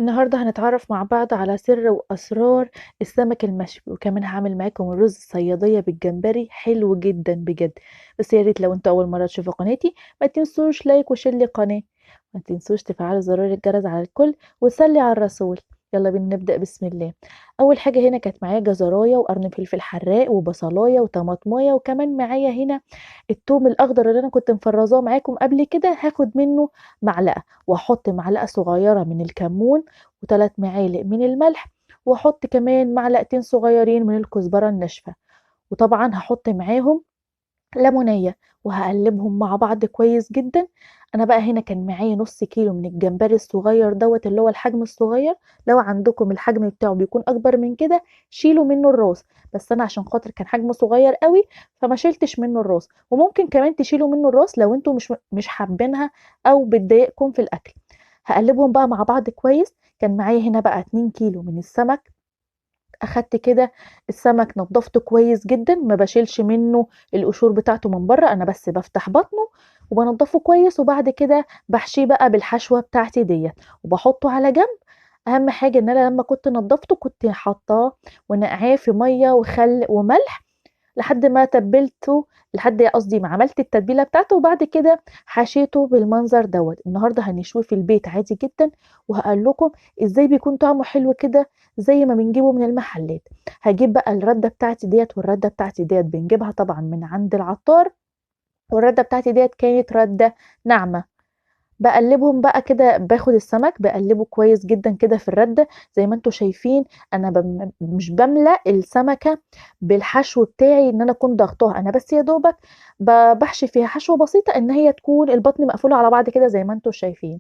النهاردة هنتعرف مع بعض على سر وأسرار السمك المشوي، وكمان هعمل معاكم الرز الصيادية بالجمبري، حلو جدا بجد. بس يا ريت لو انتوا أول مرة تشوفوا قناتي ما تنسوش like و share للقناة، ما تنسوش تفعلوا زرار الجرس على الكل وتسلي على الرسول. يلا بينا نبدأ بسم الله. أول حاجة هنا كانت معايا جزراية وقرن فلفل حراق وبصلاية وطماطماية، وكمان معايا هنا التوم الأخضر اللي أنا كنت مفرزاه معاكم قبل كده، هاخد منه معلقة وأحط معلقة صغيرة من الكمون وثلاث معالق من الملح، وأحط كمان معلقتين صغيرين من الكزبرة الناشفة، وطبعا هحط معاهم ليمونية وهقلبهم مع بعض كويس جدا. انا بقى هنا كان معايا نص كيلو من الجمبري الصغير دوت اللي هو الحجم الصغير، لو عندكم الحجم بتاعه بيكون اكبر من كده شيلوا منه الراس، بس انا عشان خاطر كان حجمه صغير قوي فما شيلتش منه الراس، وممكن كمان تشيلوا منه الراس لو انتوا مش حابينها او بتضايقكم في الاكل. هقلبهم بقى مع بعض كويس. كان معايا هنا بقى 2 كيلو من السمك، اخدت كده السمك نضفته كويس جدا، ما بشيلش منه القشور بتاعته من بره، انا بس بفتح بطنه وبنضفه كويس، وبعد كده بحشيه بقى بالحشوه بتاعتي ديت وبحطه على جنب. اهم حاجة ان انا لما كنت نضفته كنت حاطاه ونقعاه في مية وخل وملح لحد ما تبلته، لحد قصدي ما عملت التتبيله بتاعته، وبعد كده حشيته بالمنظر دوت. النهارده هنشويه في البيت عادي جدا، وهقول لكم ازاي بيكون طعمه حلو كده زي ما بنجيبه من المحلات. هجيب بقى الردة بتاعتي ديت، والرده بتاعتي ديت بنجيبها طبعا من عند العطار، والرده بتاعتي ديت كانت رده ناعمة. بقلبهم بقى كده، باخد السمك بقلبه كويس جدا كده في الردة زي ما انتوا شايفين. انا مش بملأ السمكة بالحشو بتاعي ان انا اكون ضغطاها، انا بس يا دوبك بحشي فيها حشوه بسيطة ان هي تكون البطن مقفولة على بعض كده زي ما انتوا شايفين.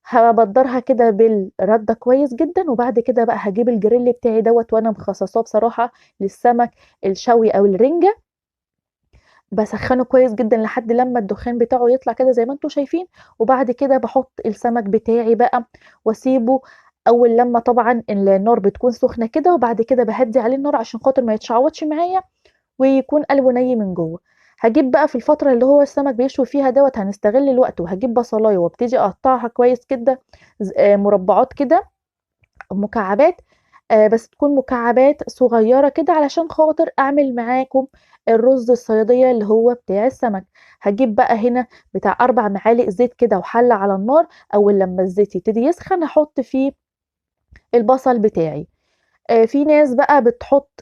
هبدرها كده بالردة كويس جدا، وبعد كده بقى هجيب الجريل بتاعي دوت، وانا مخصصاه بصراحة للسمك الشوي او الرنجه، بسخنه كويس جدا لحد لما الدخان بتاعه يطلع كده زي ما انتوا شايفين، وبعد كده بحط السمك بتاعي بقى واسيبه اول لما طبعا النار بتكون سخنة كده، وبعد كده بهدي عليه النار عشان خاطر ما يتشعوطش معايا ويكون قلبه ني من جوه. هجيب بقى في الفترة اللي هو السمك بيشوي فيها دوت هنستغل الوقت، وهجيب بصلايه وابتدي اقطعها كويس كده مربعات كده مكعبات، بس تكون مكعبات صغيرة كده علشان خاطر اعمل معاكم الرز الصياديه اللي هو بتاع السمك. هجيب بقى هنا بتاع 4 معالق زيت كده وحله على النار، اول لما الزيت يبتدي يسخن هحط فيه البصل بتاعي. في ناس بقى بتحط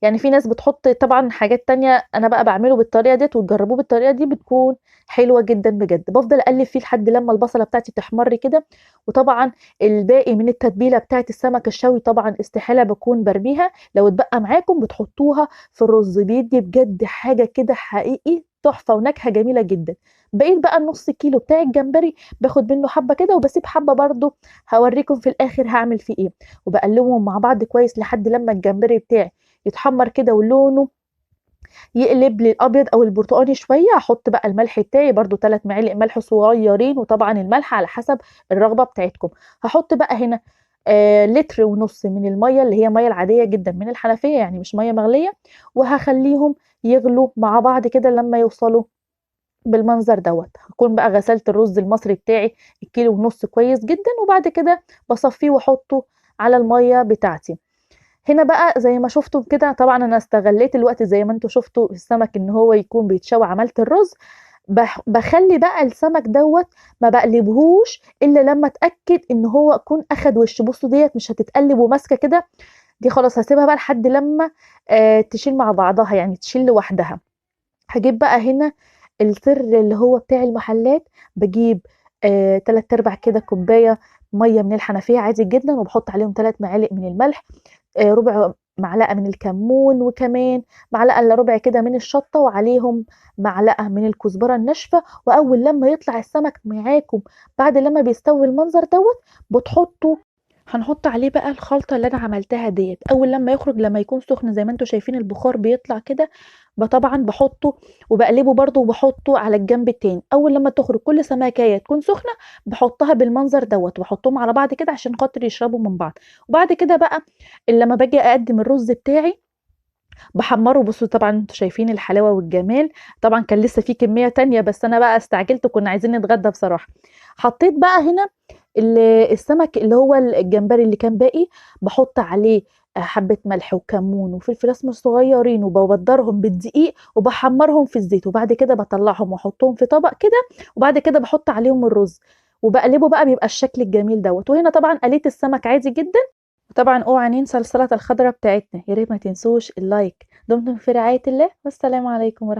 يعني في ناس بتحط طبعا حاجات تانية، انا بقى بعمله بالطريقة ديت وتجربوه بالطريقة دي بتكون حلوة جدا بجد. بفضل اقلب فيه لحد لما البصله بتاعتي تحمر كده، وطبعا الباقي من التتبيله بتاعت السمك الشوي طبعا استحالة بكون برميها، لو اتبقى معاكم بتحطوها في الرز، بيدي بجد حاجة كده حقيقي تحفة ونكهه جميلة جدا. بقيت بقى النص كيلو بتاع الجمبري باخد منه حبه كده وبسيب حبه برده، هوريكم في الاخر هعمل فيه ايه. وبقلبهم مع بعض كويس لحد لما الجمبري بتاعي يتحمر كده ولونه يقلب للابيض او البرتقاني شوية. هحط بقى الملح بتاعي برده 3 معالق ملح صغيرين، وطبعا الملح على حسب الرغبة بتاعتكم. هحط بقى هنا 1.5 لتر من المية اللي هي مية العادية جدا من الحنفية، يعني مش مية مغليه، وهخليهم يغلوا مع بعض كده لما يوصلوا بالمنظر دوت. هكون بقى غسلت الرز المصري بتاعي 1.5 كيلو كويس جدا، وبعد كده بصفيه واحطه على المية بتاعتي. هنا بقى زي ما شفتوا كده طبعا انا استغليت الوقت زي ما انتوا شفتوا السمك ان هو يكون بيتشوى، عملت الرز. بخلي بقى السمك دوت ما بقلبهوش الا لما اتاكد ان هو يكون اخد وش. بصوا ديت مش هتتقلب وماسكه كده، دي خلاص هسيبها بقى لحد لما تشيل مع بعضها، يعني تشيل لوحدها. هجيب بقى هنا السر اللي هو بتاع المحلات، بجيب 3/4 كده كوباية مية من الحنفية عادي جدا، وبحط عليهم 3 معالق من الملح، ربع معلقه من الكمون، وكمان معلقه الا ربع كده من الشطه، وعليهم معلقه من الكزبره الناشفه. واول لما يطلع السمك معاكم بعد لما بيستوي المنظر دوت بتحطوا، هنحط عليه بقى الخلطة اللي انا عملتها ديت. اول لما يخرج لما يكون سخن زي ما انتوا شايفين البخار بيطلع كده، طبعا بحطه وبقلبه برده وبحطه على الجنب التاني. اول لما تخرج كل سمكايه تكون سخنة بحطها بالمنظر دوت، وبحطهم على بعض كده عشان خاطر يشربوا من بعض. وبعد كده بقى لما باجي اقدم الرز بتاعي باحمّره. بُصّوا طبعًا أنتم شايفين الحلاوة والجمال، طبعًا كان لسه في كمية تانية بس أنا بقى استعجلت وكنا عايزين نتغدى بصراحة. حطيت بقى هنا السمك اللي هو الجمبري اللي كان باقي، باحط عليه حبة ملح وكمون وفلفل أسمر صغيرين، وبابدّرهم بالدقيق وباحمّرهم في الزيت، وبعد كده باطلّعهم وأحطهم في طبق كده، وبعد كده باحط عليهم الرز وباقلبه بقى، بيبقى الشكل الجميل دوّة. وهنا طبعًا قليت السمك عادي جدًا. وطبعًا اوعى ننسى السلطة الخضرا بتاعتنا، يا ريت ما تنسوش اللايك. دمتم في رعاية الله، والسلام عليكم ورحمة